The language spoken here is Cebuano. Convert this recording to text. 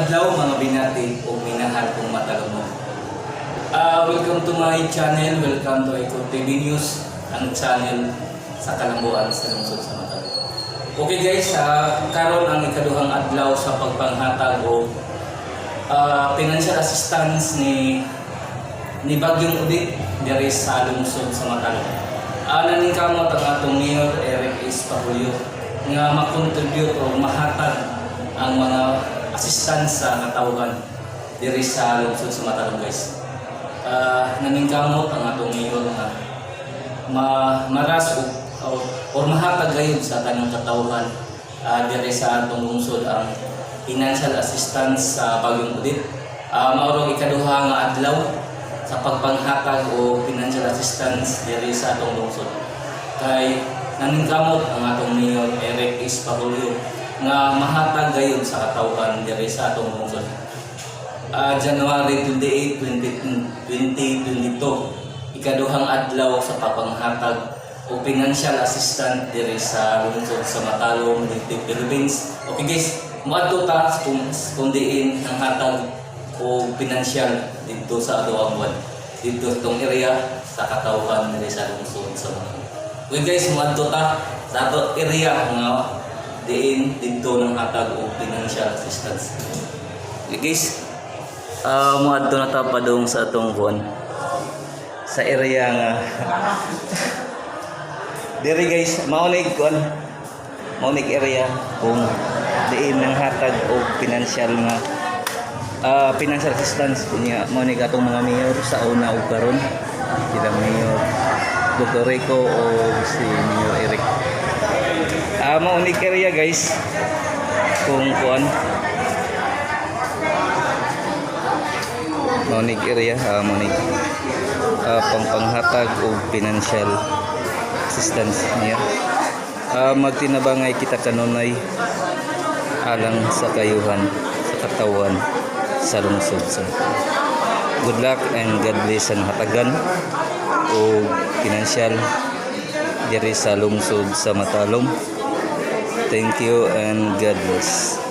Adlaw, mga binati ug minahal kong Matalomon. Welcome to my channel, welcome to Eco TV News, ang channel sa kalambuan sa lungsod sa Matalom. Okay guys, karon ang ikaduhang adlaw sa pagpanghatag og financial assistance ni Bagyong Odette diri sa lungsod sa Matalom. Naningkamot ang atong Mayor Eric S. Pahulyo nga makontribute o mahatag ang mga assistance sa katawhan diri sa lungsod sa Matalom, guys. Naningkamot ang atong mayor nga ma maras o or mahatag gayud sa tanang katawhan diri sa atong lungsod ang financial assistance sa Bagyong Odette. Mao rong ikaduha nga adlaw sa pagpanghatag o financial assistance diri sa atong lungsod. Kay naningkamot ang atong Mayor Eric S. Pahulyo nga mahatag gayud sa katawhan diri sa atong lungsod. January 28, 2022, ikaduhang adlaw sa pagpanghatag o financial assistance diri sa lungsod sa Matalom, Leyte, Philippines. Okay guys, moadto ta kung diin ang hatag o financial dito sa atoang buwan. Dito itong area sa katawhan diri sa lungsod sa Matalom. Okay guys, moadto ta sa ato area nga diin dito ng hatag o financial assistance. Okay guys, moadto na ta padung sa atong buwan sa area nga diri guys, mao ni kuan, mao ni area kung diin ng hatag og financial nga financial assistance niya. Mao ni atong mga mayor sa una ug karon, sila Mayor Dr. Rico o si Mayor Eric. Mao ni area guys kung kuan, mao ni area, mao ni pangpanghatag og financial assistance niya. Magtinabangay kita kanunay alang sa kayuhan sa katawan sa lungsod sa. Good luck and God bless sa hatagan o financial diri sa lungsod sa Matalom. Thank you and God bless.